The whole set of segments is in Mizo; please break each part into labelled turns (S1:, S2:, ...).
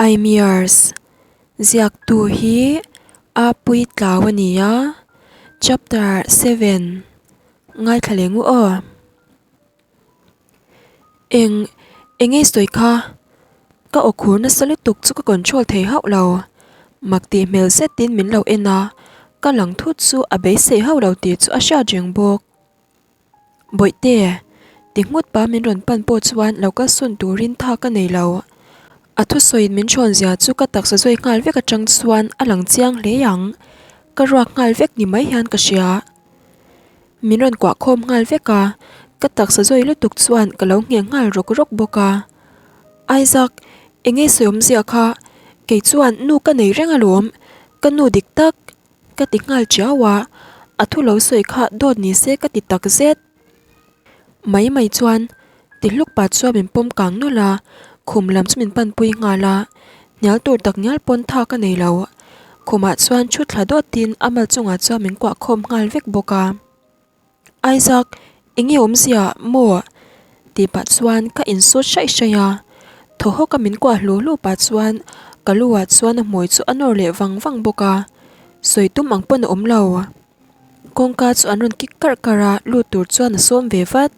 S1: I'm yours ziaktu hi a puitlau a ni a chapter seven ngaithla leh ngu aw. Eng eng nge sawi kha ka aw khur nasa lutuk chu ka control thei hauh lo mak tih hmel zetin min lo en a ka lang thut chu a beisei hauh lo tih chu a hriat reng bawk. Bawihte, ti nghut pa min rawn pan pawh chuan lo kal sawn turin tha ka nei lo. A thusawiin min hrawn zia chu ka taksa zawi nghal vek atang chuan a lang chiang hle ang. Ka ruak nghal vek ni mai hian ka hria. Min rawn kuah khawm nghal vek a, ka taksa zawi lutuk chuan ka lo ngheng nghal rawk rawk bawk a. Isaac, enge sawi awmzia kha? Kei chuan nu ka nei reng alawm, ka nu dik tak. Ka ti nghal chiau a, a thu lo sawi kha dawt ni se ka ti tak zet. Mai mai chuan ti hluk pah chuan min pawm kang nawlh a, khum lam chu min panpui nghal a, hnial tur tak ngial pawn tha ka nei lo. Khumah chuan thu thla dawtin a mal chungah chuan min kuah khawm nghal vek bawk a. Isaac, enge awmzia maw? tih pah chuan ka insut hraih hraih a, thaw hawk a min kuah hlu hlu pah chuan ka lu ah chuan a hmui chu a nawr leh vang vang bawk a, sawi tum ang pawn a awm lo. Kawngka chu an rawn kik karh karh a, lut tur chuan a sawm ve vat.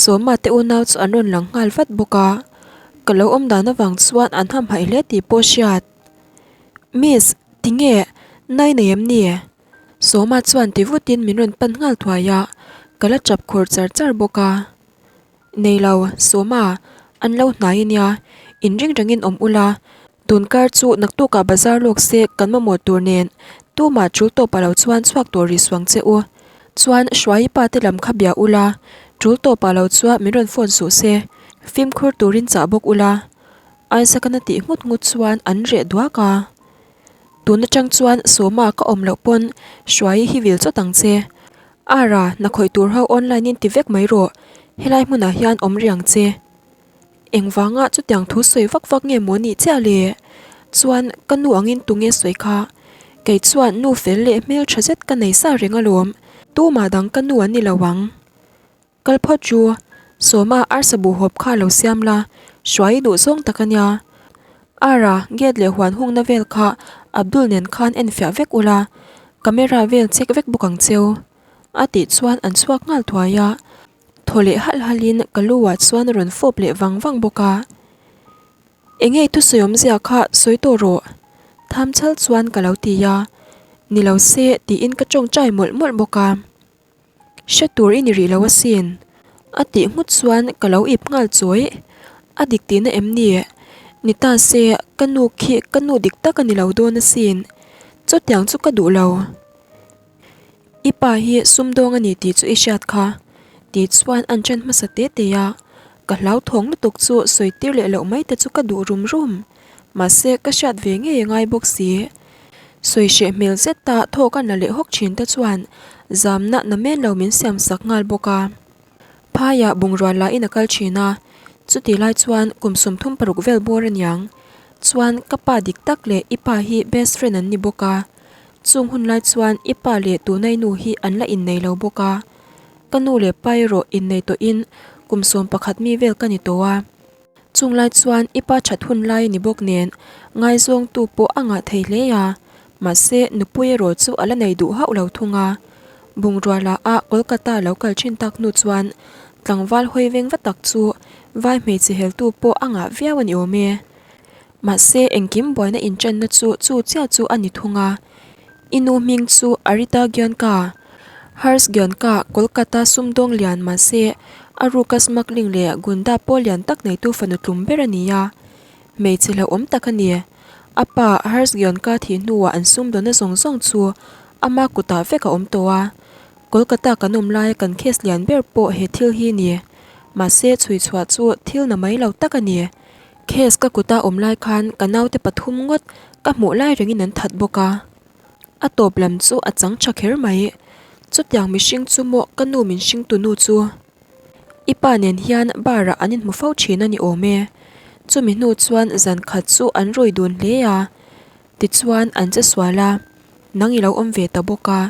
S1: Sawma te unau chu an rawn lang nghal vat bawk a, ka lo awm dan avang chuan an hamhaih hle tih pawh hriat. Miss, tinge? Nai nei em ni? Sawma chuan ti vutin min rawn pan nghal thuai a, ka la chap khur char char bawk a. Nei lo, Sawma, an lo hnai a nia, inring rengin awm ula, tunkar chu naktukah bazar lawk se kan mamawh tur nen tumah tul tawp ah lo chuan chhuak tawh rih suang che u. Chuan Hruaii pa te lam kha bia ula, tul tawp ah lo chuan min rawn phone suh se, fimkhur turin chah bawk ula. Isaac-an a tih nghut nghut chuan an reh duak a. Tun atang chuan Sawma ka awm loh pawn Hruaii hi vil chawt ang che. Ara, hna khawih tur ho online in ti vek mai rawh, helai hmunah hian awm rih ang che. Engvanga chutiang thu sawi vak vak nge maw nih chiah le? Chuan ka nu angin tunge sawi kha? Kei chuan nu fel leh hmel tha zet ka nei sa reng alawm, tumah dang ka nu an ni lo ang. Kal phawt chu, Sawma arsa buh hawp kha lo siam la, hruai duh zawng tak a nia. Ara, gate leh huan hungna vel kha Abdul nen khan en fiah vek ula, camera vel check vek bawk ang cheu. A tih chuan an chhuak nghal thuai a, thaw leh halh halhin ka lu ah chuan a rawn fawp leh vang vang bawk a. Enge i thusawi awmzia kha sawi tawh rawh, tham chal chuan ka lo ti a, ni lo se tiin ka tawngtai mawlh mawlh bawk a. Hre tur i ni rih lo asin. A tih nghut chuan ka lo ip nghal chawi. A dik tihna em ni? Ni ta se, ka nu khi ka nu dik tak a ni lo dawn asin. Chutiang chu ka duh lo. I pa hi sumdawng a ni tih chu i hriat kha. Tih chuan an ṭan hmasa te te a. Ka hlauthawng lutuk chu sawi tir leh loh mai te chu ka duh rum rum. Mahse, ka hriat ve ngei a ngai bawk si. Sawi hreh hmel zeta thawk a na leh hawk thin te chuan zamna na men lo min siam sak nghal bawk a. Phaiah bungrua lahin a kal thin a, chutih lai chuan kum 36 vel bawr a niang. Chuan ka pa dik tak leh i pa hi best friend an ni bawk a, chung hun lai chuan i pa leh tunai nu hi an la innei lo bawk a. Ka nu leh pa erawh innei tawhin kum 11 mi vel ka ni tawh a. Chung lai chuan i pa that hun lai a ni bawk nen ngaizawngtu pawh a ngah thei hle a, mahse nupui erawh chu a la nei duh hauh lo thung a. Bungrua la a Kolkata lo kal thin tak hnu chuan tlangval hawi veng va tak chu vai hmeichhe heltu pawh a ngah viau a ni awm e. Mahse engkim buaina inṭanna chu chu chiah chu a ni thung a. I nu hming chu Arita Gyanka, Harsh Gyanka, Kolkata sumdawng lian mahse a ruka smuggling leh gunda pawh lian tak neitu fanu tlum ber a ni a. Hmeichhe hlauhawm tak a ni. A pa Harsh Gyanka thih hnuah an sumdawnna zawng zawng chu ama kutah vek a awm tawh a. Kolkata kan awm laia kan case lian ber pawh he thil hi ni. Mahse chhui chhuah chu thil na mai lo tak a ni. Case ka kuta awm lai khan ka naute pathum ngawt ka hmuh lai rengin an that bawk a. A tawp lam chu a chang tha kher mai. Chutiang mihring chu maw ka nu min hring tu nu chu. I pa nen hian bar ah an inhmu fo thin a ni awm e. Chumi hnu chuan zan khat chu an rui dun hle a. Tichuan an che sual a, nang i lo awm ve ta bawk a.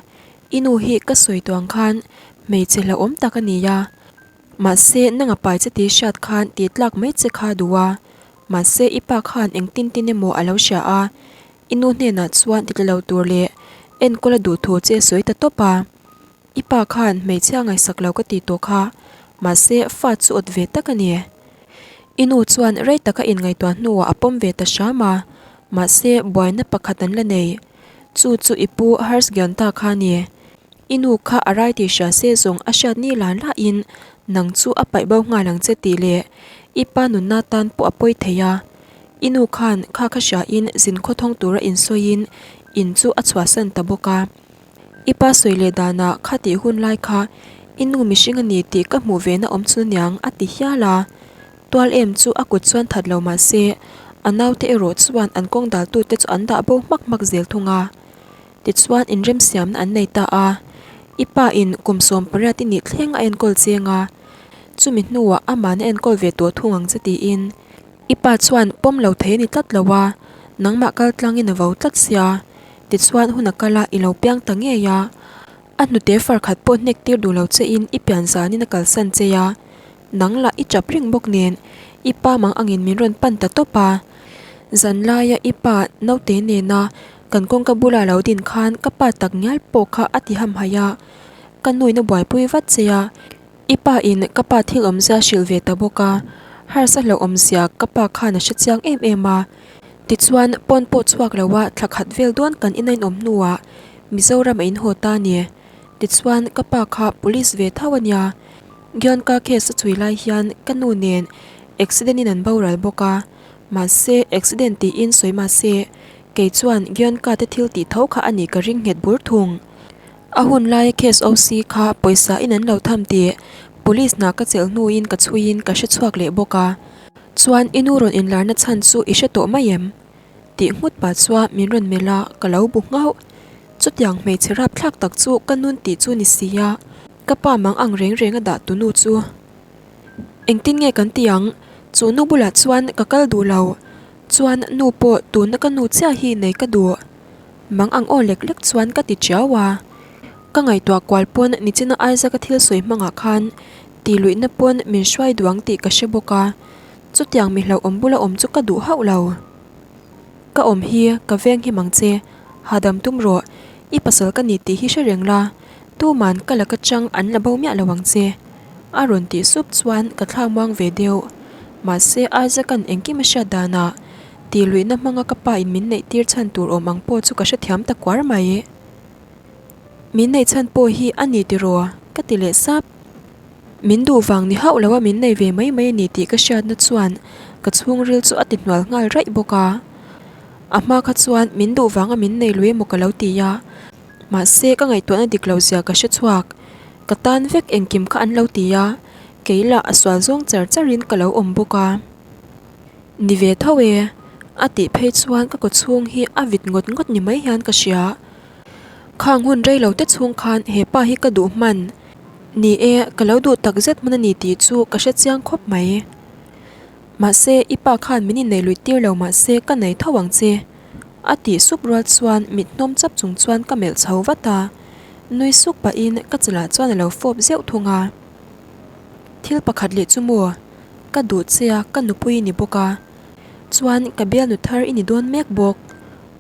S1: I nu hi ka sawi tuang khan hmeichhe hlauhawm tak a ni a. Mahse, nanga pai che tih hriat khan tih tlak mai che kha duh a. Mahse i pa khan engtin tin emaw a lo hria a, i nu hnenah chuan titla lo tur leh enkawl a duh thu che sawi ta tawp a. I pa khan hmeichhia ngaihsak lo ka ti tawh kha, mahse fa chu awt ve tak a ni. I nu chuan rei taka inngaihtuah hnuah a pawm ve ta hram a, mahse buaina pakhat an la nei. Chu chu i pu Harsgyanta kha a ni. I nu kha a rai tih hria se zawng a hriat ni lan lahin nang chu a paih bo nghal ang che tih leh i pa nunna tan pawh a pawi thei a. I nu khan kha kha hriain zin khawthawng tura insawiin in chu a chhuahsan ta bawk a. I pa sawi leh danah kha tih hun lai kha i nu mihring a ni tih ka hmuh ve na awm chu niang a ti hial a. Tual em chu a kut chuan that lo mah se a naute erawh chuan an kawng daltute chu an dah bo hmak hmak zel thung a. Tichuan inremsiamna an nei ta a, i pa in kum 18 i nih thleng a enkawl cheng a, chumi hnuah aman a enkawl ve tawh thung ang che tiin i pa chuan pawm lo thei a ni tlat lo a, nangmah kal tlangin a vo tlat sia, tichuan hun a kal a i lo piang ta ngei a, a hnute far khat pawh hnek tir duh lo che in i pian zanin a kalsan che a. Nang lah i chap reng bawk nen i pa mang angin min rawn pan ta tawp a. Zan laia i pa naute nena kan kawngka bula lo din khan ka pa tak ngial pawh kha a ti hamhaih a. Ka nuin a buaipui vat che a, i pa in ka pa thil awmzia hrilh ve ta bawk a. Harsa hlauh awmzia ka pa khan a hre chiang em em a. Tichuan pawn pawh chhuak lo a thla khat vel dawn kan ina inawm hnuah Mizoram a inhaw ta a ni. Tichuan ka pa kha police ve tho a nia. Gyanka case a chhui lai hian ka nu nen accident in an boral bawk a, mahse accident tiin sawi mahse kei chuan Gyanka te thil tih tho kha a nih ka ring nghet bur thung. A hun laia case OC kha pawisa in an lo tham tih police hna ka chelh hnuin ka chhuiin ka hre chhuak leh bawk a. Chuan i nu rawn inlarna chhan chu i hre tawh mai em? Tih nghut pah chuan min rawn melh a, ka lo bu nghauh. Chutiang hmeichhe rapthlak tak chu ka nun tih chu ni si a, ka pa mang ang reng reng a dah tu nu chu. Engtin nge kan ti ang? Chu nu bulah chuan ka kal duh lo. Chuan nu pawh tuna ka nu chiah hi nei ka duh. Mang ang aw lek lek chuan ka ti chiau a. Ka ngaihtuah kual pawn nichina Isaac-a thil sawi hmangah khan ti luihna pawn min hruai duang tih ka hre bawk a. Chutiang mi hlauhawm bula awm chu ka duh hauh lo. Ka awm hi ka veng him ang che, hahdam tum rawh, i pasal ka ni tih hi hre reng la, tuman ka laka chang an la bo miah lo ang che. A rawn tih sup chuan ka thlak muang ve deuh. Mahse Isaac-a'n engkim a hriat danah tih luihna hmanga ka pa in min neih tir chhan tur awm ang pawh chu ka hrethiam ta kuar mai. Min neih chhan pawh hi a ni tiraw? Ka ti leh sap. Min duh vang ni hauh lo a min nei ve mai mai a ni tih ka hriatna chuan ka chhungril chu a ti hnual nghal raih bawk a. A hma kha chuan min duh vanga min nei lui emaw ka lo ti a, mahse ka ngaihtuahna dik lo zia ka hre chhuak. Ka tan vek engkim kha an lo ti a, kei lah a sual zawng char charin ka lo awm bawk a. Ni ve tho e, a tih phei chuan ka kawchhung hi a vit ngawt ngawt ni mai hian ka hria. Khang hun rei lo te chhung khan he pa hi ka duh hman. Ni e, ka lo duh tak zet hman a ni tih chu ka hre chiang khawp mai. Mahse, i pa khan min inneih luih tir lo mahse ka nei tho ang che. A tih sup rual chuan mit hnawm chap chung chuan ka melh chho vat a. Nui suk pahin ka chalah chuan a lo fawp zeuh thung a. Thil pakhat leh chu maw? Ka duh che a, ka nupui i ni bawk a. Chuan ka bialnu thar i ni dawn mek bawk.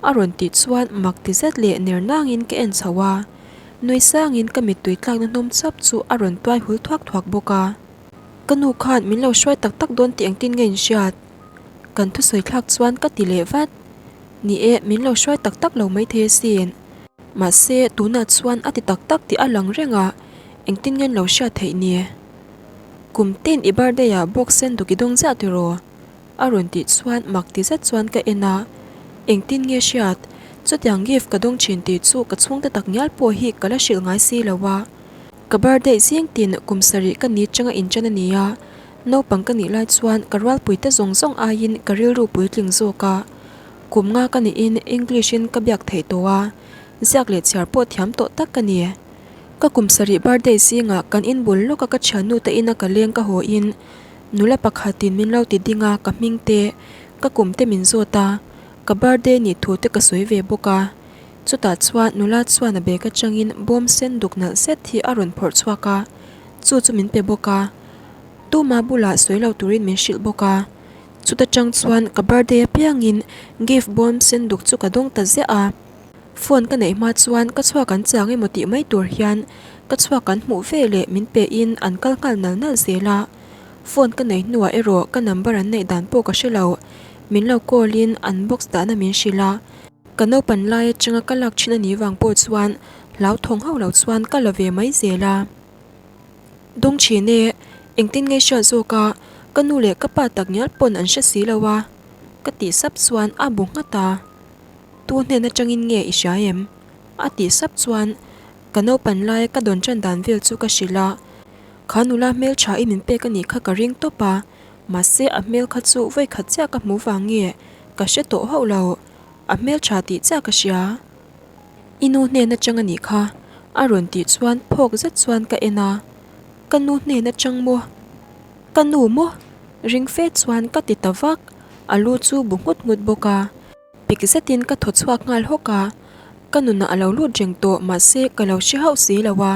S1: A rawn tih chuan mak ti zet leh ner nangin ka en chho a. Nui sangin ka mittui tlakna hnawm chap chu a rawn tuai hul thuak thuak bawk a. Ka nu khan min lo hruai tak tak dawn tih engtin nge in hriat? Kan thusawi thlak chuan ka ti leh vat. Ni e, min lo hruai tak tak lo maithei asin. Mahse, tunah chuan a ti tak tak tih a lang reng a, engtin nge an lo hriat theih ni? Kum tin i birthday ah box sen duk i dawng ziah tiraw? A rawn tih chuan mak ti zet chuan ka en a, engtin nge hriat? Chutiang gift ka dawng thin tih chu ka chhungte tak ngial pawh hi ka la hrilh ngai si lo a. Ka birthday zing tin kum sarih ka ni changa inchan a ni a, naupang ka nih lai chuan ka rualpui te zawng zawng aiin ka rilru puitling zawk a. Kum nga ka nihin English in ka biak theih tawh a, ziak leh chhiar pawh thiam tawh tak ka ni. Ka kum sarih birthday zingah kan inbul lawka ka thiannu te ina ka leng ka haw in Nula pakhatin min lo ti ding a, ka hming te, ka kum te min zawt a, ka birthday nih thu te ka sawi ve bawk a. Chutah chuan nula chuan a bag atangin bawm sen duk nalh zet hi a rawn phawrh chhuak a, chu chu min pe bawk a. Tuma bulah sawi lo turin min hrilh bawk a. Chuta tang chuan ka birthday apiangin gift bawm sen duk chu ka dawng ta ziah a. Phone ka neih hma chuan ka chhuak an chang emaw tih mai tur hian ka chhuak an hmuh ve leh min pe in an kal nghal nal nal zel a. Phone ka nei hnuah erawh ka number an neih dan pawh ka hre lo. Min lo call in an box dahna min hrilh a. Ka naupan lai atanga ka lak thin a nih vang pawh chuan hlauthawng hauh lo chuan ka la ve mai zel a. Dawng thin e, engtin nge hriat zawk a, ka nu leh ka pa tak ngial pawn an hre si lo a, ka tih sap chuan a bu nghat a. Tu hnen atangin nge i hria em? A tih sap chuan ka naupan laia ka dawn tan dan vel chu ka hrilh a, kha nula hmeltha i min pek a nih kha ka ring tawp a, mahse a hmel kha chu vawi khat chiah ka hmu vang nge ka hre tawh hauh lo, a hmeltha tih chiah ka hria. I nu hnen atang a nih kha a rawn tih chuan phawk zet chuan ka en a, ka nu hnen atang maw? Ka nu maw? Ring fe chuan ka ti ta vak, a lu chu bu nghut nghut bawk a. Pik zetin ka thaw chhuak nghal hawk a, ka nunah a lo lut reng tawh mahse ka lo hre hauh si lo a.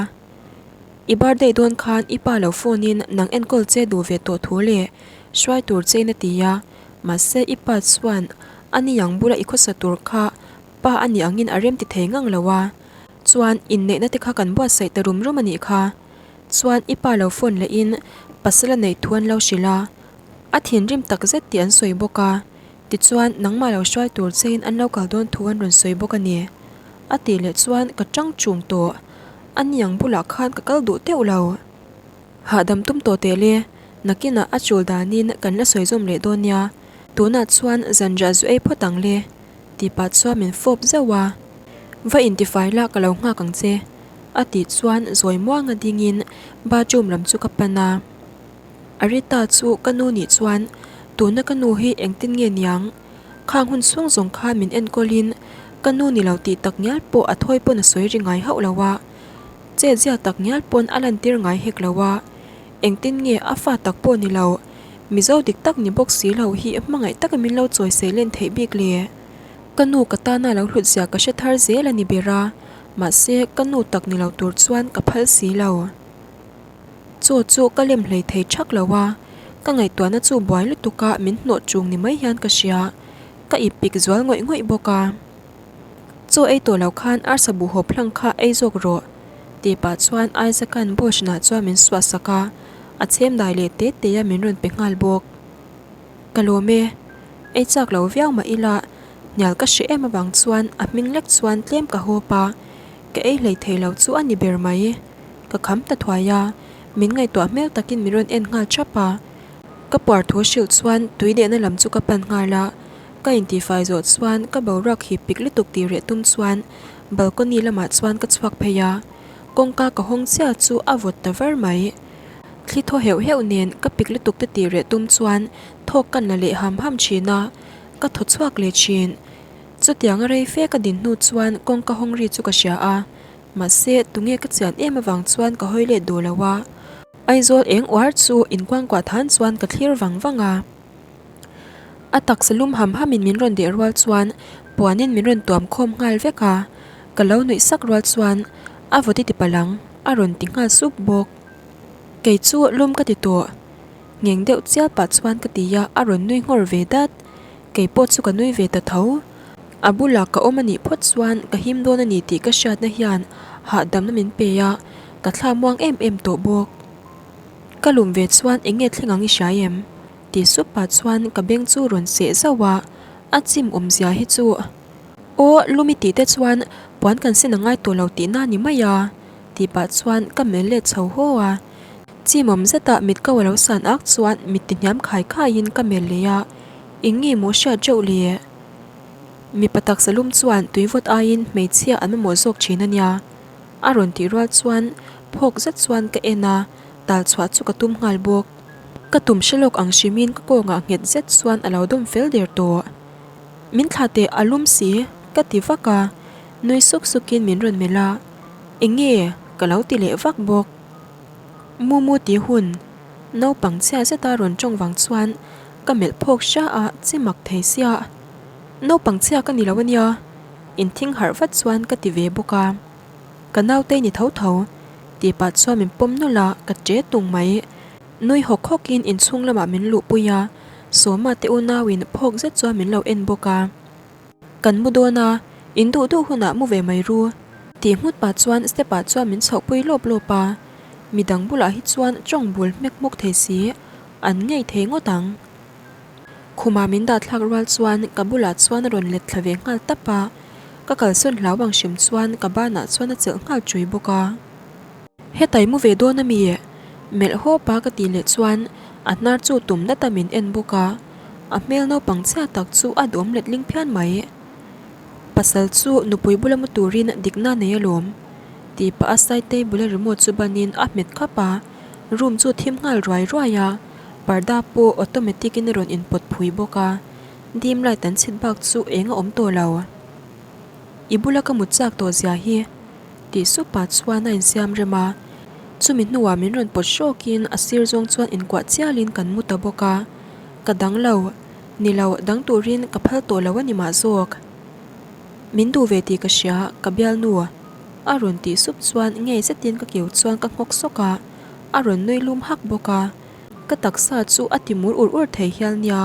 S1: I birthday dawn khan i pa lo phone in nang enkawl che duh ve tawh thu leh hruai tur che in a ti a, mahse i pa chuan a ni ang bula i khawsa tur kha pa a nih angin a rem ti thei ngang lo a, chuan inneihna te kha kan buatsaih ta rum rum a nih kha. Chuan i pa lo phone leh in pasal a neih thu an lo hrilh a, a thinrim tak zet tih an sawi bawk a. Tichuan, nangmah lo hruai tur chein an lo kal dawn thu an rawn sawi bawk a ni. A tih leh chuan ka tang chung tawh. A niang bulah khan ka kal duh teuh lo. Hahdam tum tawh teh le, nakinah a chul danin kan la sawi zawm leh dawn nia. Tunah chuan zanriah zu ei phawt ang le, tih pah chuan min fawp zauh a. Va intifai la ka lo nghak ang che, a tih chuan zawi muanga dingin bathroom lam chu ka pan a. Arita chu ka nu nih chuan tuna ka nu hi engtin nge niang? Khang hun chhung zawng khan min enkawlin ka nu ni lo tih tak ngial pawh a thawi pawn a sawi ri ngai hauh lo a, chetzia tak ngial pawn a lantir ngai hek lo a, engtin nge a fa tak pawh ni lo, Mizo dik tak ni bawk si lo hi hmangaih taka min lo chawi sei len theih bik le? Ka nu ka tana lo hlut zia ka hre thar zel a ni ber a, mahse ka nu tak ni lo tur chuan ka phal si lo. Chaw chu ka lem hlei thei thak lo a, ka ngaihtuahna chu buai lutuk a min hnawh chung ni mai hian ka hria, ka ip pik zual ngawih ngawih bawk a. Chaw ei tawh lo khan arsa buh hawp hlang kha ei zawk rawh tih pah chuan Isaac-a'n Boshna chuan min suah sak a, a chhem dai leh te te a min rawn pe nghal bawk. Ka lawm e, ei chak lo viau mah ila hnial ka hre em avang chuan a hming lek chuan tlem ka hawp a, ka ei hlei thei lo chu a ni ber mai. Ka kham ta thuai a, min ngaihtuah hmel takin min rawn en nghal thap a. Ka puar thu hrilh chuan tui dehna lam chu ka pan nghal a, ka intihfai zawh chuan ka boruak hip pik lutuk tih reh tum chuan balcony lamah chuan ka chhuak phei a, kawngka ka hawng chiah chu a vawt ta var mai. Thli thaw heuh heuh nen ka pik lutuk te tih reh tum chuan thawk ka na leh ham ham thin a, ka thaw chhuak leh thin. Chutianga rei fe ka din hnu chuan kawngka hawng ri chu ka hria a, Mahse, tunge ka chian em avang chuan ka hawi let duh lo a. Aizawl eng uar chu inkuangkuah than chuan ka thlir vang vang a. A taksa lum ham hamin min rawn deh rual chuan puanin min rawn tuam khawm nghal vek a. Ka lo nuih sak rual chuan a vawt i ti palh ang a rawn ti nghal sup bawk. Kei chu lum ka ti tawh. Ngeng deuh chial pah chuan ka ti a, a rawn nui nghawr ve dat. Kei pawh chu ka nui ve ta tho. A bulah ka awm a nih phawt chuan ka him dawn a ni tih ka hriatna hian hahdamna min pe a, ka thla muang em em tawh bawk. Ka lum ve chuan eng nge thleng ang i hria em? Tih sup pah chuan ka beng chu rawn seh zauh a, a chim awmzia hi chu Aw lum i tih te chuan puan kan sin a ngai tawh lo tihna a ni mai a tih pah chuan ka melh let chho haw a. Chim awm zetah mit ko a lo san ak chuan mit ti hniam khai khaiin ka melh leh a, eng nge maw hriat reuh le? Mipa taksa lum chuan tuivawt aiin hmeichhia an mamawh zawk thin a nia. A rawn tih rual chuan phawk zet chuan ka en a, tal chhuah chu ka tum nghal bawk. Ka tum hre lawk ang hrimin ka kawngah nghet zet chuan a lo dawm fel der tawh. Min thla teh a lum si ka ti vak a, nui suk sukin min rawn melh a, Eng nge? ka lo ti leh vak bawk. Mumu ti hun naupang chhia zeta rawn tawng vang chuan Ka melh phawk hria a, che mak thei sia. Naupang chhia ka ni lo ania, inthing harh vat chuan ka ti ve bawk a. Ka nautei ni tho tho, tih pah chuan min pawm nawlh a, ka che tung mai. Nui hawk hawkin inchhung lamah min luhpui a. Sawma te unauin phawk zet chuan min lo en bawk a. Kan mu dawn a, in duh duh hunah mu ve mai ru. Tih nghut pah chuan step ah chuan min chhohpui lawp lawp a, midang bulah hi chuan tawng bul hmek hmuk thei si, an ngei thei ngawt ang. Khumah min dah thlak rual chuan ka bulah chuan a rawn let thla ve nghal tap a, ka kalsawn hlau ang hrim chuan ka banah chuan a chelh nghal chui bawk a. Hetai mu ve dawn a mi? Melh hawp a ka tih leh chuan a hnar chu tum dat a min en bawk a, a hmel naupang chhia tak chu a duhawm letling phian mai. Pasal chu nupui bula mu turin dikna nei alawm tih pah a side table a remote chu banin a hmet khap a, room chu thim nghal ruai ruai a. Parda pawh automatic in a rawn inpawt phui bawk a, dim light an chhit bak chu eng a awm tawh lo. I bula ka mut chak tawh zia hi tih sup pah chuan a insiam rem a, chumi hnuah min rawn pawt hrawkin a sir zawng chuan inkuah chialin kan mu ta bawk a, ka dang lo, ni lo dang turin ka phal tawh lo a ni mah zawk. Min duh ve tih ka hria, ka bialnu a rawn tih sup chuan ngei zetin ka keu chuan ka nghawk sawk a, a rawn nui lum hak bawk a. Ka taksa chu a ti mur ur ur thei hial nia,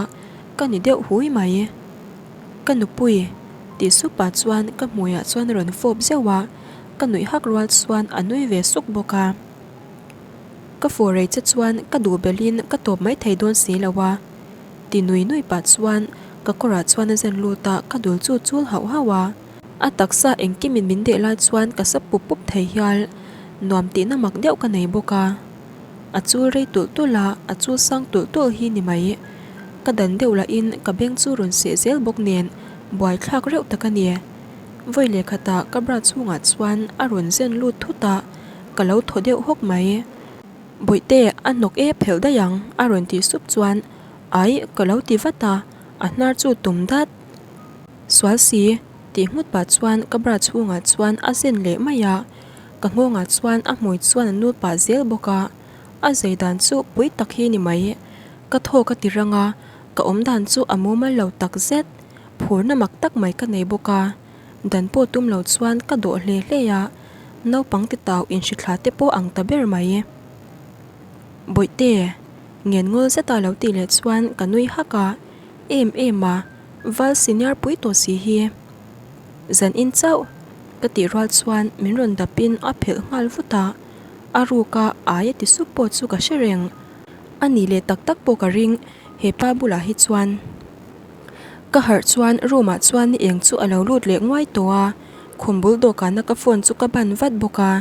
S1: ka ni deuh hui mai. Ka nupui tih sup ah chuan ka hmuiah chuan a rawn fawp zeuh a, ka nuih hak rual chuan a nui ve suk bawk a. Ka fawh rei che chuan ka duh belhin ka tawp mai thei dawn si lo a, ti nui nui pah chuan ka kawrah chuan a zen lut a, ka dul chu chul hauh hauh a. A taksa engkimin min deh lai chuan ka sa pup pup thei hial, nuam tihna mak deuh ka nei bawk a. A chul rei tulh tulh a, a chul sang tulh tulh hi ni mai. Ka dan deuh lahin ka beng chu rawn seh zel bawk nen buaithlak reuh tak a ni. Vawi leh khatah ka bra chhungah chuan a rawn zen lut thut a, ka lo thaw deuh hawk mai. Bawihte, a hnawk e phelh daih ang a rawn tih sup chuan ai ka lo ti vat a, a hnar chu tum dat. Sual si, tih nghut pah chuan ka bra chhungah chuan a zen leh mai a. Ka nghawngah chuan a hmui chuan a nul pah zel bawk a, a zei dan chu pui tak hi ni mai. Ka thaw ka ti rang a, ka awm dan chu a mumal lo tak zet. Phurna mak tak mai ka nei bawk a, dan pawh tum lo chuan ka dawh hle hle a, naupang ti tau inhrithla te pawh ang ta ber mai. Bawihte, ngen ngawl zeta lo tih leh chuan ka nui hak a, em em a, val senior pui tawh si hi. Zan in chauh. Ka tih rual chuan min rawn dapin a phelh nghal vut a, a ruka ai a ti sup pawh chu ka hre reng. A nih leh tak tak pawh ka ring he pa bulah hi chuan. Ka harh chuan room ah chuan ni eng chu a lo lut leh nguai tawh a, khum bul dawhkana ka phone chu ka ban vat bawk a,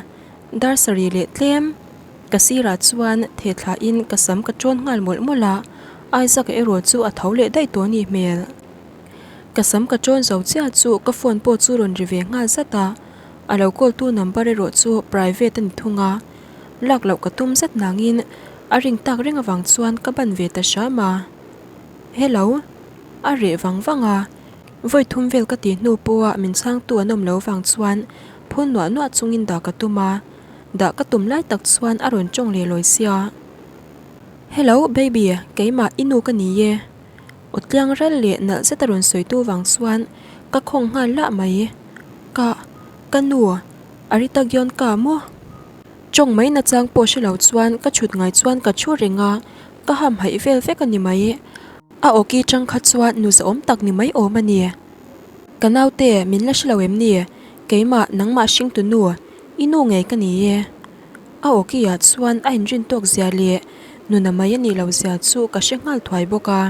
S1: dar sarih leh tlem ka sirah chuan thehthla in ka sam ka tawn nghal mawlh mawlh a, Isaac-a erawh chu a tho leh daih tawh a nih hmel. Ka sam ka ṭawn zo chiah chu ka phone pawh chu rawn ri ve nghal zat a, a lo call tu number erawh chu private a ni thung a, lak loh ka tum zet nangin a ring tak reng avang chuan ka ban ve ta hram a. Hello. A reh vang vang a, vawi thum vel ka tih hnu pawha min chhangtu an awm lo vang chuan phun nuah nuah chungin dah ka tum a, dah ka tum lai tak chuan a rawn ṭawng leh lawi sia. Hello baby, keimah i nu ka ni e. Aw tliang ral leh nalh zet a rawn sawi tu vang chuan ka khawng nghal lah mai. Ka, ka nu, a ri tak yawn ka maw? Tawng mai nachang pawh hre lo chuan ka chhut ngai chuan ka thu reng a, ka hamhaih vel vek a ni mai. A awki tang kha chuan nu zahawm tak ni mai awm a ni. Ka naute, min la hre lo em ni? Keimah, nangmah hringtu nu, i nu ngei ka ni e. A awki ah chuan a inrin tawk zia leh nuna mai a nih loh zia chu ka hre nghal thuai bawk a.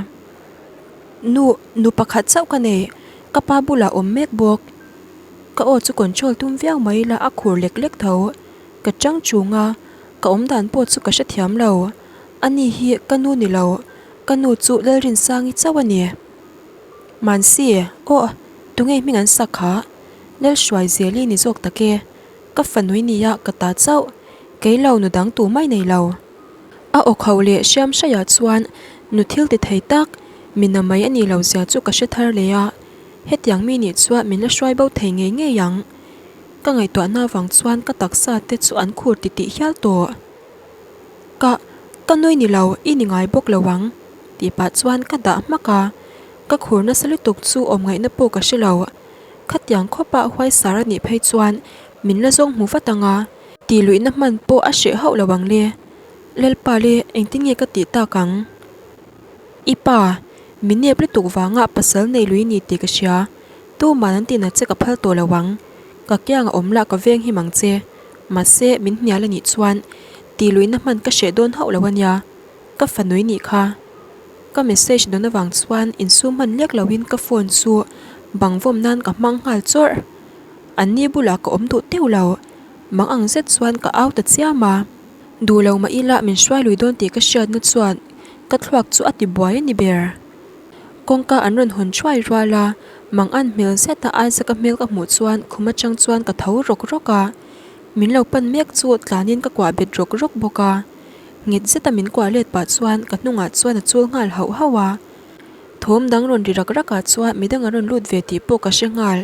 S1: Nu, nu pakhat chauh ka nei, ka pa bulah awm mek bawk. Ka aw chu control tum viau mai ila a khur lek lek tho. Ka chang chung a, ka awm dan pawh chu ka hrethiam lo. Ani hi ka nu ni lo, ka nu chu Lalrinsangi chauh a ni. Mansi, aw, tunge hming an sak kha? Lalhruaizeli ni zawk tak e. Ka fanui nia ka ta chauh, kei lo nu dang tu mai nei lo. A aw khauh leh hriam hraiah chuan nu thil ti thei tak, mi na mai a nih loh zia chu ka hre thar leh a, hetiang mi nih chuan min la hruai bo thei ngei ngei ang. Ka ngaihtuahna avang chuan ka taksa te chu an khur ti tih hial tawh. Ka, ka nui ni lo, i ni ngai bawk lo ang, tih pah chuan ka dah hmak a, ka khur nasa lutuk chu awm ngaihna pawh ka hre lo. Khatiang khawpa huaisar a nih phei chuan min la zawng hmu vat ang a, tih luihna hman pawh a hreh hauh lo ang le. Lalpa le, engtin nge ka tih tak ang? I pa, mi nep lutuk vanga pasal nei lui ni tih ka hria. Tuman an tinat che ka phal tawh lo ang. Ka kiang a awm lah ka veng him ang che. Mahse, min hnial a nih chuan tih luihna hman ka hreh dawn hauh lo a nia. Ka fanui nih kha. Ka message dawn avang chuan insum hman lek loin ka phone chu bang vawm nan ka hmang nghal chawrh. Anni bulah ka awm duh teuh lo. Mang ang zet chuan ka au ta chiam a. Duh lo mah ila min hruai lui dawn tih ka hriatna chuan ka thluak chu a ti buai a ni ber. Kawngka an rawn hawn thuai rual a, mang an hmel zet a Isaac-a hmel ka hmuh chuan khum atang chuan ka tho rawk rawk a. Min lo pan mek chu tlanin ka kuah bet rawk rawk bawk a. Nghet zeta min kuah let pah chuan ka hnungah chuan a chul nghal hauh hauh a. Thawm dang rawn ri rak rak ah chuan midang an rawn lut ve tih pawh ka hre nghal.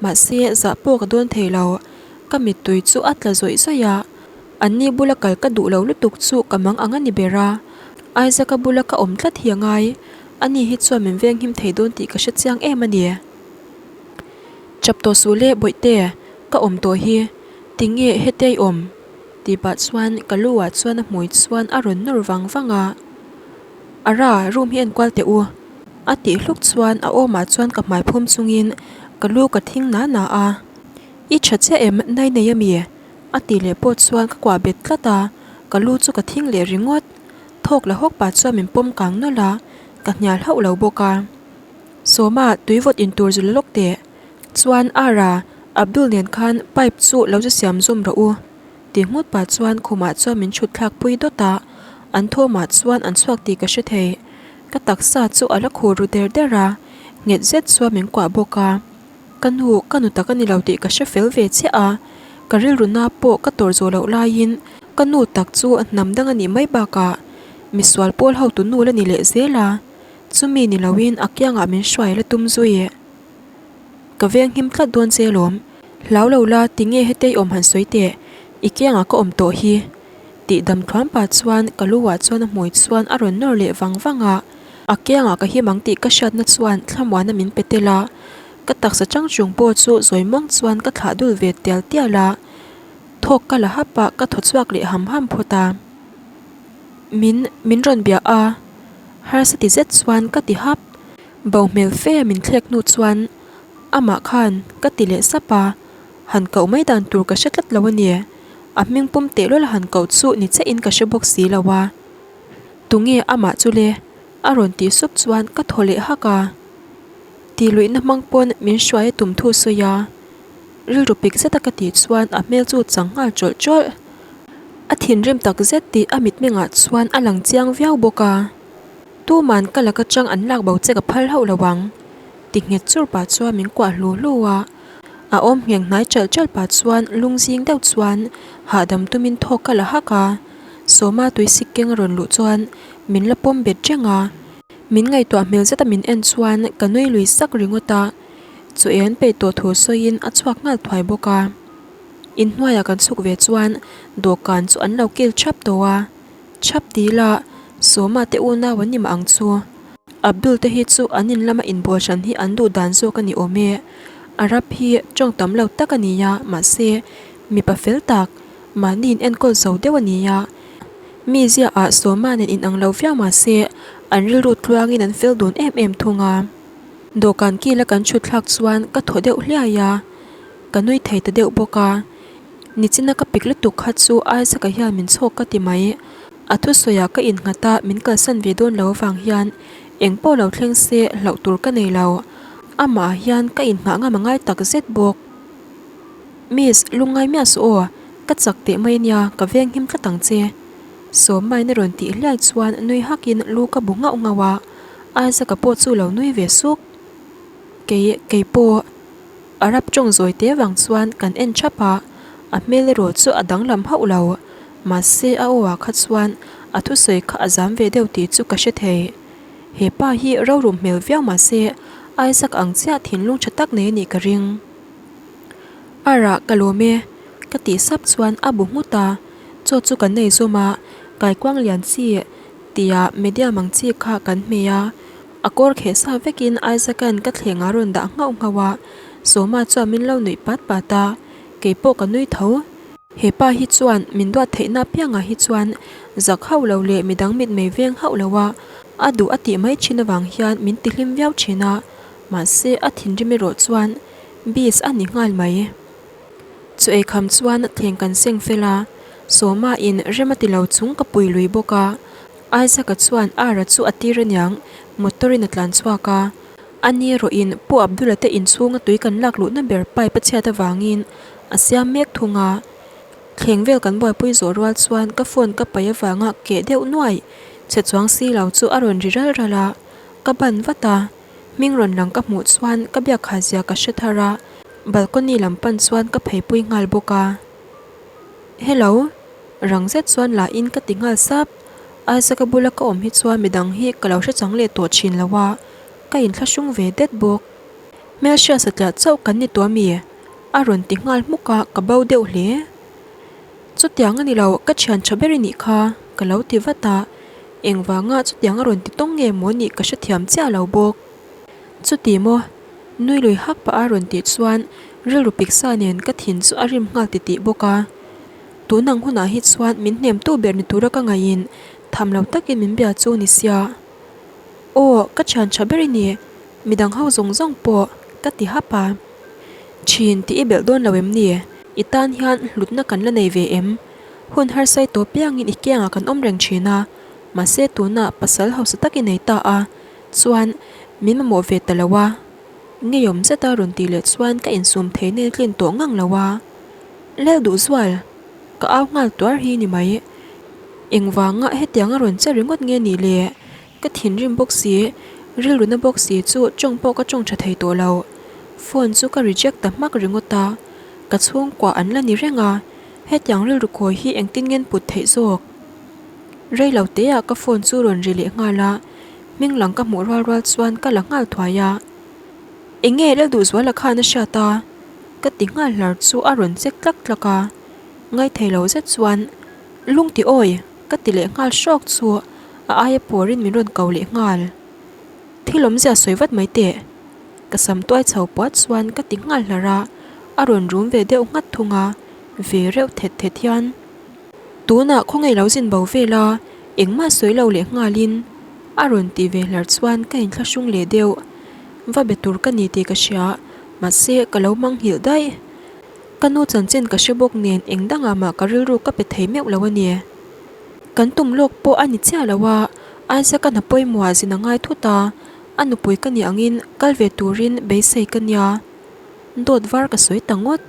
S1: Mahse, zah pawh ka dawn thei lo. Ka mittui chu a tla zawih zawih a. Anni bula kal ka duh lo lutuk chu ka mang ang a ni ber a. Isaac-a bula ka awm tlat hi a ngai. Ani hi chuan min venghim thei dawn tih ka hre chiang em a ni. Chap tawh suh le Bawihte, ka awm tawh hi. Tinge hete i awm? Tih pah chuan ka lu ah chuan a hmui chuan a rawn nawr vang vang a. Ara, room hi enkual teh u. A tih hluk chuan a awmah chuan ka hmai phum chungin ka lu ka thing na na a. I tha chiah em, nai nei a mi? A tih leh pawh chuan ka kuah bet tlat a, ka lu chu ka thing leh ringawt. Thawk la hawk pah chuan min pawm kang nawlh a, ka hnial hauh lo bawk a. Sawma, tui vawt in tur zu la lawk teh. Chuan Ara, Abdul nen khan pipe chu lo zu siam zawm rawh u. Ti nghut pah chuan khumah chuan min chhut thlak pui dawt a, an thawmah chuan an chhuak tih ka hre thei. Ka taksa chu a la khur ru der der a, nghet zet chuan min kuah bawk a. Ka nu, ka nu tak a ni lo tih ka hre fel ve chiah a, ka rilru na pawh ka tawrh zawh loh laiin ka nu tak chu hnam dang a nih mai bakah misual pawl hotu nu la ni leh zel a, chumi ni loin a kiangah min hruai la tum zui. Ka veng him tlat dawn che alawm. Hlau lo la, tinge hetei awm han sawi teh, i kiangah ka awm tawh hi. Tih dam thluam pah chuan ka lu ah chuan a hmui chuan a rawn nawr leh vang vang a. A kiangah ka him ang tih ka hriatna chuan thlamuana min pe tel a. Ka taksa chang chung pawh chu zawi muang chuan ka thlah dul ve tial tial a. Thawk ka la hap a, ka thaw chhuak leh ham ham phawt a. Min, min rawn bia a. Harsa ti zet chuan ka ti hap. Bo hmel fe a min thlek hnu chuan amah khan ka ti leh sap a, han koh mai dan tur ka hre tlat lo a ni. A hming pum tehlul a han koh chu ni chiah in ka hre bawk si lo a. Tunge amah chu le? A rawn tih sup chuan ka thaw leh hak a. Tih luihna hmang pawn min hruai a tum thu sawi a. Rilru pik zet a ka tih chuan a hmel chu chang nghal tawlh tawlh. A thinrim tak zet tih a mitmengah chuan a lang chiang viau bawk a. Tuman ka laka chang an lak bo che ka phal hauh lo ang. Ti nghet chur pah chuan min kuah hlu hlu a. A awm ngheng hnai chalh chalh pah chuan lung zing deuh chuan hahdam tumin thawk ka la hak a. Sawma tuisik keng a rawn luh chuan min la pawm bet reng a. Min ngaihtuah hmel zeta min en chuan ka nui lui sak ringawt a. Chu ei an peih tawh thu sawiin a chhuak nghal thuai bawk a. Inhnuaiah kan chhuk ve chuan dawhkan chu an lo kil thap tawh a. Chhap ti ila, Sawma te unau an ni mah ang chu. Abdul te hi chu an in lama inbual hran hi an duh dan zawk a ni awm e. Arab hi tawng tam lo tak a ni a, mahse, mipa fel tak, mahni in enkawl zo deuh a ni a. Mi ziaah Sawma nen inang lo viau mahse, an rilru tluangin an fel dun em em thung a. Dawhkan kila kan chhut thlak chuan ka thaw deuh hliai a, ka nui thei ta deuh bawk a. Nichina ka pik lutuk kha chu Isaac-a hian min chhawk ka ti mai. A thusawiah ka innghat a, min kalsan ve dawn lo avang hian eng pawh lo thleng se hlauh tur ka nei lo. Amah ah hian ka inngah ngam a ngai tak zet bawk. Miss, lungngai miah suh aw, ka chak teh mai ania, ka veng him tlat ang che. Sawmaiin a rawn tih hliai chuan nui hakin lu ka bu nghauh nghauh a, Isaac-a pawh chu lo nui ve suk. Kei, kei pawh. Arab tawng zawi te vang chuan kan en thap a, a hmel erawh chu a danglam hauh lo. Mahse a aw ah kha chuan a thusawi kha a zam ve deuh tih chu ka hre thei. He pa hi rorum hmel viau mahse Isaac ang chiah thinlung tha tak nei a nih ka ring. Arah ka lawm e, ka tih sap chuan a bu nghut a, chaw chu kan nei zawm a, kaikuang lian chi tia medium ang chi kha kan hmeh a. A kawr kheh sa vekin Isaac-a'n ka thleng a rawn dah nghauh nghauh a, Sawma chuan min lo nuih pat pat a, kei pawh ka nui tho. He pa hi chuan min duat theihna apiangah hi chuan zak hauh lo leh midang mitmei veng hauh lo a. A duh a tih mai thin avang hian min ti hlim viau thin a, mahse a thinrim erawh chuan bis a ni nghal mai. Chu eikham chuan thleng kan seng fel a, Sawma in rem a ti lo chung ka pui lui bawk a, Isaac-a chuan Ara chu a tir aniang motor in a tlan chhuak a, a ni erawh in Pu Abdul-a te inchhunga tui kan lak luhna ber pipe a chhiat avangin a siam mek thung a. Thleng vel kan buaipui zawh rual chuan ka phone ka paih avanga keh deuh nuai che chuang si lo chu a rawn ri ral ral a, ka ban vat a, hming rawn lang ka hmuh chuan ka biak kha zia ka hre thar a, balcony lam pan chuan ka pheipui nghal bawk a. Hello, rang zet chuan la in ka ti nghal sap, Isaac-a bula ka awm hi chuan midang hi ka lo hre chang leh tawh thin lo a, ka inthlahrung ve det bawk. Hmelhriat satliah chauh kan ni tawh ami? A rawn ti nghal hmuk a, ka bo deuh hle. Chutiang a ni lo, ka thian tha ber i nih kha, ka lo ti vat a. Engvanga chutiang a rawn ti tawng nge maw nih ka hrethiam chiah lo bawk. Chuti maw? Nui lui hak pah a rawn tih chuan rilru piksa nen ka thin chu a rim nghal titih bawk a. Tun ang hunah hi chuan min hnemtu ber ni tura ka ngaihin tham lo takin min bia chu ni sia. Aw, ka thian tha ber i ni, Midang ho zawng zawng pawh ka ti hap a. Thin tih i belh dawn lo em ni? I tan hian hlutna kan la nei ve em? Hun harsai tawh piangin i kiangah kan awm reng thin a, mahse tunah pasal hausa tak i nei ta a, chuan min mamawh ve ta lo a. Ngeiawm zeta rawn tih leh chuan ka insum thei nen tlin tawh ngang lo a. Lel duh zual! Ka au nghal tuar hi ni mai. Engvanga hetianga rawn che ringawt nge nih le? Ka thinrim bawk si, rilru na bawk si chu tawng pawh ka tawng tha thei tawh lo. Phone chu ka reject ta hmak ringawt a, ka chhungkua an la ni reng a, hetiang rilru kawi hi engtin ngen put theih zawk? Rei lo teah ka phone chu rawn ri leh nghal a, hming lang ka hmuh rual rual chuan ka la nghal thuai a. Enge Lalduhzuala khan a hriat a? Ka ti nghal hlar chu a rawn check tlak tlak a, ngaithei lo zet chuan lungti awi! Ka ti leh nghal hrawk chu a aia pawrin min rawn ko leh nghal. Thil awmzia sawi vat mai teh. Ka sam tuai chho puat chuan ka ti nghal hlar a, a rawn rum ve deuh nghat thung a, ve reuh thet thet hian. Tunah khawngaih lo zin bo vel a, engmah sawi lo leh nghalin a rawn ti ve hlar chuan ka inthlahrung leh deuh. Va be tur ka ni tih ka hria, mahse ka lo manghilh daih. Ka nu chanchin ka hre bawk nen eng dangah mah ka rilru ka pe thei meuh lo a ni. Kan tum lawk pawh a ni chiah lo a, Isaac-a hna pawimawhah zin a ngai thut a, a nupui ka nih angin kal ve turin beisei ka nia. Dawt var ka sawi ta ngawt.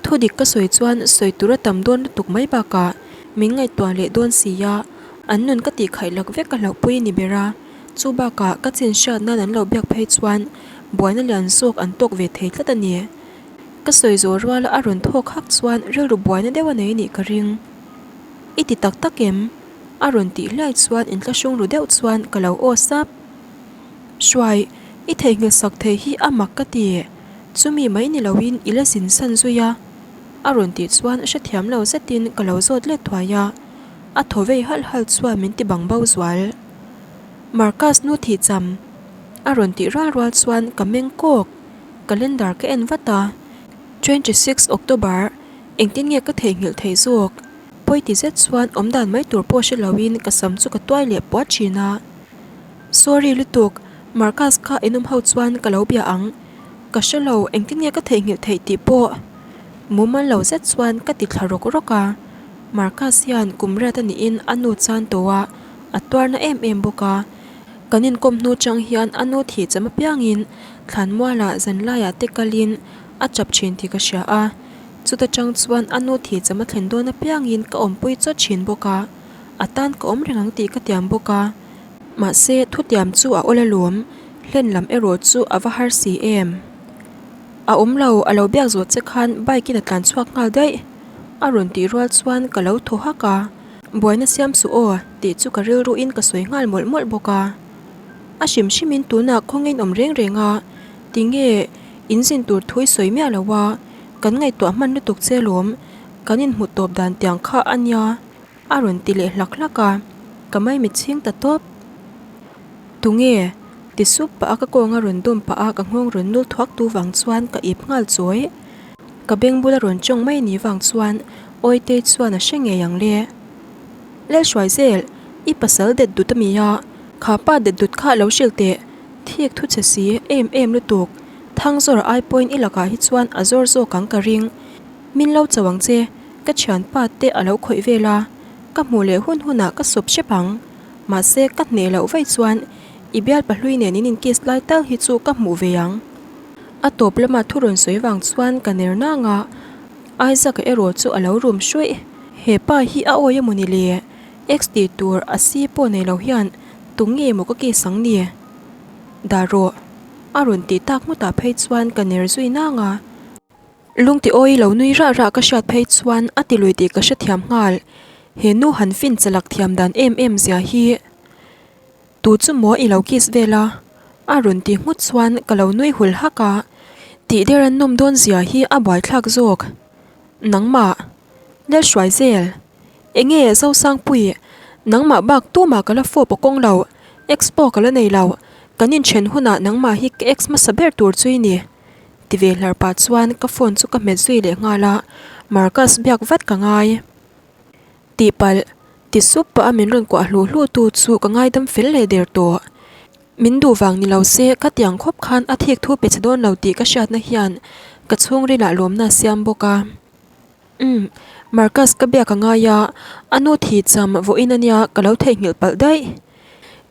S1: Thu dik ka sawi chuan sawi tur a tam dawn lutuk mai bakah min ngaihtuah leh dawn si a, an nun ka tihkhaih lak vek ka hlauhpui a ni ber a, chu bakah ka chin hriat nan an lo biak phei chuan buaina lian zawk an tawk ve thei tlat a ni. Ka sawi zawh ruala a rawn thawk hak chuan rilru buaina deuh a nei nih ka ring. I ti tak tak em? A rawn tih hliai chuan inthlahrung ru deuh chuan ka lo aw sap. Hruai, i theihnghilh sak thei hi a mak ka ti. Chumi mai ni loin i la zin san zui a. A rawn tih chuan hrethiam lo zetin ka lo zawt let thuai a. A thaw vei halh halh chuan min ti bang bo zual. Marcus nu thih cham. A rawn tih rual rual chuan ka meng kawk. Calendar ka en vat a, 26 October, engtin nge ka theihnghilh theih zawk? Pawi ti zet chuan awmdan mai tur pawh hre loin ka sam chu ka tuai leh puat thin a. Sorry lutuk, Marcus kha inawm ho chuan ka lo bia ang. Ka hre lo, engtin nge ka theihnghilh theih tih pawh. Mumal lo zet chuan ka ti thla rawk rawk a. Marcus hian kum riat a niin a nu chan tawh a, a tuarna em em bawk a. Kan inkawm hnu chang hian a nu thih cham apiangin Thlanmualah zanlaiah te kalin a chap thin tih ka hria a, chuta chang chuan a nu thih cham a thlen dawn apiangin ka awmpui chawt thin bawk a, a tan ka awm reng ang tih ka tiam bawk a. Mahse, thutiam chu a awl alawm, hlen lam erawh chu a va har si em. A awm lo, a lo biak zawh che khan bike in a tlan chhuak nghal daih, a rawn tih rual chuan ka lo thaw hak a. Buaina siam suh aw, tih chu ka rilruin ka sawi nghal mawlh mawlh bawk a. A hrim hrimin tunah khawngain awm reng reng a, tinge in zin tur thu i sawi miah lo a, kan ngaihtuah hman lutuk che lawm, kan inhmu tawp dan tiang kha a nia, a rawn ti leh hlak hlak a, ka maimit chhing ta tawp. Tunge? ti sup pah a ka kawnga rawn dawm pah a ka nghawng rawn nul thuak tu vang chuan ka ip nghal chawi. Ka beng bula rawn tawng mai ni vang chuan Awitei chuan a hre ngei ang le. Lalhruai zel, i pasal det dut a mi a? Kha pa det dut kha lo hrilh teh, thik thu che si em em lutuk, Thangzawra ai pawhin i lakah hi chuan a zawr zawk ang ka ring. Min lo cho ang che, ka thianpa te a lo khawih vel a, ka hmuh leh hun hunah ka sawp hrep ang. Mahse ka hneh loh vaih chuan i bial pahlui nen in inkiss lai tal hi chu ka hmuh ve ang. A tawp lama thu rawn sawi vang chuan ka ner nang a, Isaac-a erawh chu a lo rum hruih. He pa hi a awi emaw ni le? Ex tih tur a si pawh nei lo hian tu nge maw ka kiss ang ni? Dah rawh. A rawn tih tak ngawtah phei chuan ka ner zui nang a. Lungti awi lo nui rah rah ka hriat phei chuan a ti lui tih ka hrethiam nghal. He nu han fin chalak thiam dan em em zia hi. Tu chu maw i lo kiss vel a? A rawn ti nghut chuan ka lo nui hul hak a. Tih der an nawm dawn zia hi a buaithlak zawk. Nangmah. Lalhruai zel. Enge Zosangpui, nangmah bak tumah ka la fawp aw kawng lo, ex pawh ka la nei lo, kan inthen hunah nangmah hi ka ex hmasa ber tur chu i ni. Ti ve hlar pah chuan ka phone chu ka hmet zui leh nghal a, Marcus biak vat ka ngai. Tihpalh, ti sup pah a min rawn kuah hlu hlu tu chu ka ngaidam fel leh der tawh. Min duh vang ni lo se ka tiang khawp khan a thik thu pe chhe dawn lo tih ka hriatna hian ka chhungrilah lawmna a siam bawk a. Umm, Marcus ka biak a ngai a, a nu thi cham vawiin ania ka lo theihnghilh palh daih.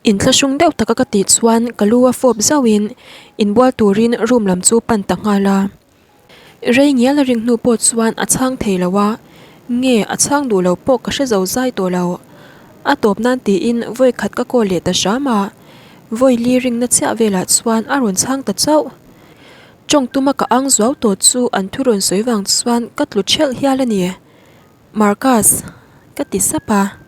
S1: Inthlahrung deuh taka ka tih chuan ka lu a fawp zauhin inbual turin room lam chu pan ta nghal a. Rei ngial a ring hnu pawh chuan a chhang thei lo a, nge a chhang duh lo pawh ka hre zo zai tawh lo. A tawp nan tiin vawi khat ka call leh ta hram a, vawi li ringna chiah velah chuan a rawn chhang ta chauh. Tawng tuma ka ang zuau tawh chu an thu rawn sawi vang chuan ka tlu thelh hial a ni. Marcus, ka ti sap a.